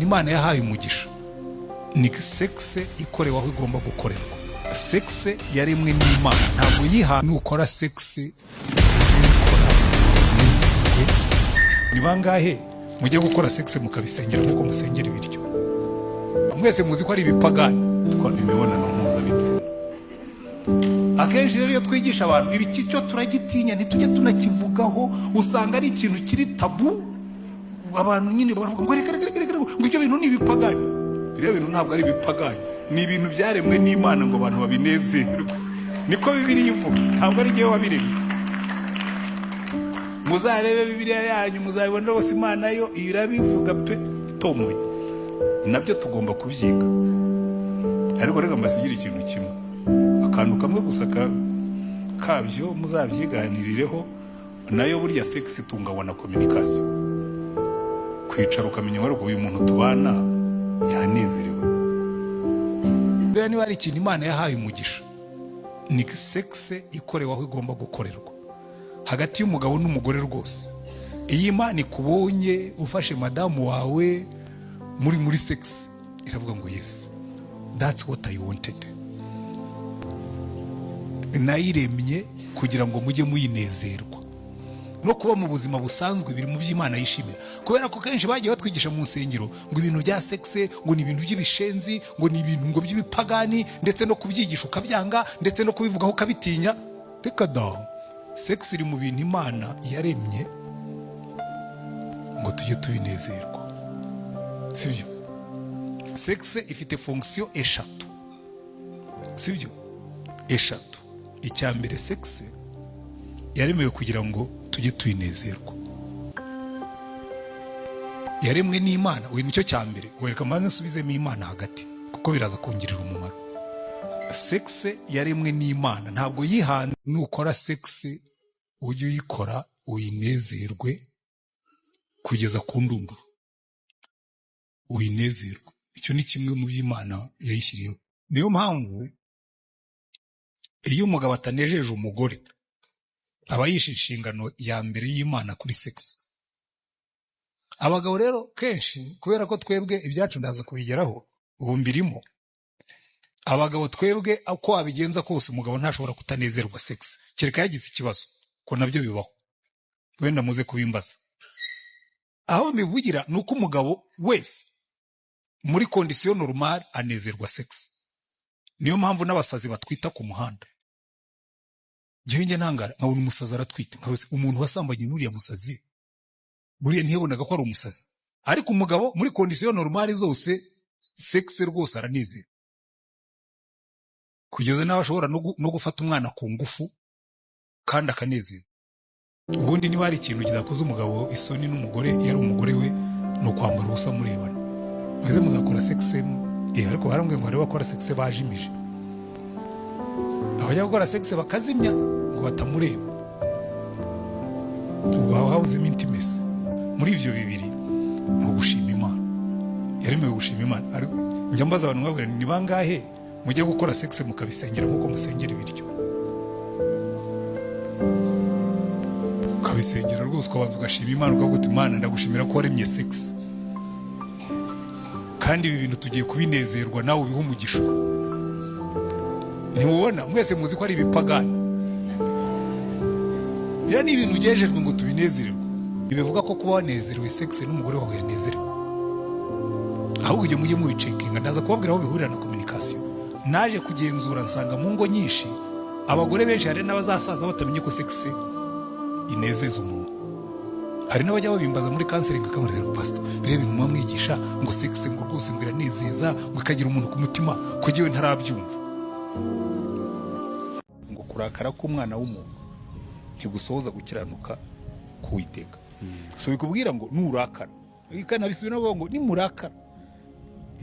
Imana yahaye umugisha ni sex ikorewe aho igomba gukorerwa. Sex yaremwe n'Imana, ntabwo yiha. Nukora sex uyikora unezerwe. Ni bangahe mujye gukora sex mukabisengera nk'uko musengera ibiryo? Mwese muzi ko ari ibipagani. Imibonano mpuzabitsina, akenshi rero iyo twigisha abantu ibi, cyo turagitinya, ntitujye tunakivugaho. Usanga ari ikintu kiri taboo. Abantu nyine baravuga ngo reka reka reka reka, ngo ibyo bintu ni ibipagani. Biriya bintu ntabwo ari ibipagani, ni ibintu byaremwe n'Imana ngo abantu babinezerwe. Niko Bibiliya ivuga, ntabwo ari jyewe wabiremye. Muzarebe Bibiliya yanyu, muzabibona rwose. Imana yo irabivuga pe, itomoye. Nabyo tugomba kubyiga. Ariko reka mbasigire ikintu kimwe, akantu kamwe gusa kabyo muzabyiganirireho. Nayo burya sex itunganywa na communication, kwicara ukamenya ngo ariko uyu muntu tubana yanezerewe. Rero niba hari ikintu Imana yahaye umugisha ni sex ikorewe aho igomba gukorerwa, hagati y'umugabo n'umugore. Rwose iyo Imana ikubonye ufashe madamu wawe muri sex, iravuga ngo "Yes, that's what I wanted." Nayiremye kugira ngo mujye muyinezerwa. No kuba mu buzima busanzwe biri mu by'Imana yishimira, kubera ko kenshi bagiye batwigisha mu nsengero ngo ibintu bya sex ngo ni ibintu by'ibishenzi, ngo ni ibintu ngo by'ibipagani, ndetse no kubyigisha ukabyanga, ndetse no kubivugaho ukabitinya. Reka da, sex iri mu bintu Imana yaremye ngo tujye tubinezerwa, sibyo? Sex ifite fonction eshatu, sibyo? Eshatu. Icya mbere, sex yaremewe kugira ngo tujye tuyinezerwa, yaremwe n'Imana. Uyu nicyo cya mbere. Wereka maze nsubizemo Imana hagati, kuko biraza kungirira umumaro. Sex yaremwe n'Imana, ntabwo yihana. Nukora sex ujye uyikora uyinezerwe kugeza ku ndunduro, uyinezerwe. Icyo ni kimwe mu by'Imana yayishyiriyeho. Niyo mpamvu iyo umugabo atanejeje umugore aba yishe inshingano ya mbere y'Imana kuri sex. Abagabo rero kenshi, kubera ko twebwe ibyacu ndaza kubigeraho, ubu mbirimo, abagabo twebwe uko wabigenza kose umugabo ntashobora kutanezerwa sex, kereka yagize ikibazo, ko nabyo bibaho, wenda muze kubimbaza. Aho mbivugira ni uko umugabo wese muri condition normale anezerwa sex. Niyo mpamvu n'abasazi batwita ku muhanda. Njyewe njye ntangara nkabona umusazi aratwite, nkabaza umuntu wasambanye n'uriya musazi, buriya ntiyabonaga ko ari umusazi? Ariko umugabo muri condition normale zose sex rwose aranezerwa, kugeza n'aho ashobora no gufata umwana ku ngufu kandi akanezerwa. Ubundi niba hari ikintu kidakoza umugabo isoni n'umugore iyo ari umugore we, ni ukwambara ubusa murebana. Mwese muzakora sex, ariko barambwiye ngo hari abakora sex bajimije, abajya gukora sex bakazimya ngo batamureba. Ubwo haba habuzemo intimacy. Muri ibyo bibiri ni ugushima Imana, yaremewe gushima Imana. Ariko njya mbaza abantu nkababwira nti, ni bangahe mujya gukora sex mukabisengera nk'uko musengera ibiryo? Ukabisengera rwose, ukabanza ugashima Imana, ukavuga uti "Imana, ndagushimira ko waremye sex, kandi ibi bintu tugiye kubinezerwa, nawe ubihe umugisha." Ntimubona? Mwese muzi ko ari ibipagani. Biriya ni ibintu byejejwe ngo tubinezererwe. Bivuga ko kuba wanezerewe sex n'umugore wawe yanezerewe, ahubwo ibyo mujye mubicekinga. Ndaza kubabwira aho bihurira na communication. Naje kugenzura nsanga mu ngo nyinshi abagore benshi, hari n'abazasaza batamenye ko sex inezeza umuntu. Hari n'abajya babimbaza muri counseling, akamubwira "Pastor, biriya bintu muba mwigisha ngo sex ngo rwose ngo iranezeza, ngo ikagira umuntu ku mutima, ko jyewe ntarabyumva." Ngo kurakara k'umwana w'umuntu ntigusohoza gukiranuka k'Uwiteka. So bikubwira ngo nurakara, ikanabisubira ngo nimurakara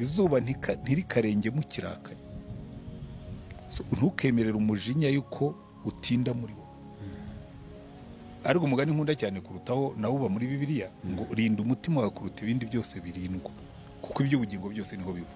izuba ntirikarenge mukirakaye. So, ntukemerere umujinya yuko utinda muri wo. Ariko umugani nkunda cyane kurutaho nawo uba muri Bibiliya, ngo rinda umutima wawe kuruta ibindi byose birindwa, kuko iby'ubugingo byose niho biva.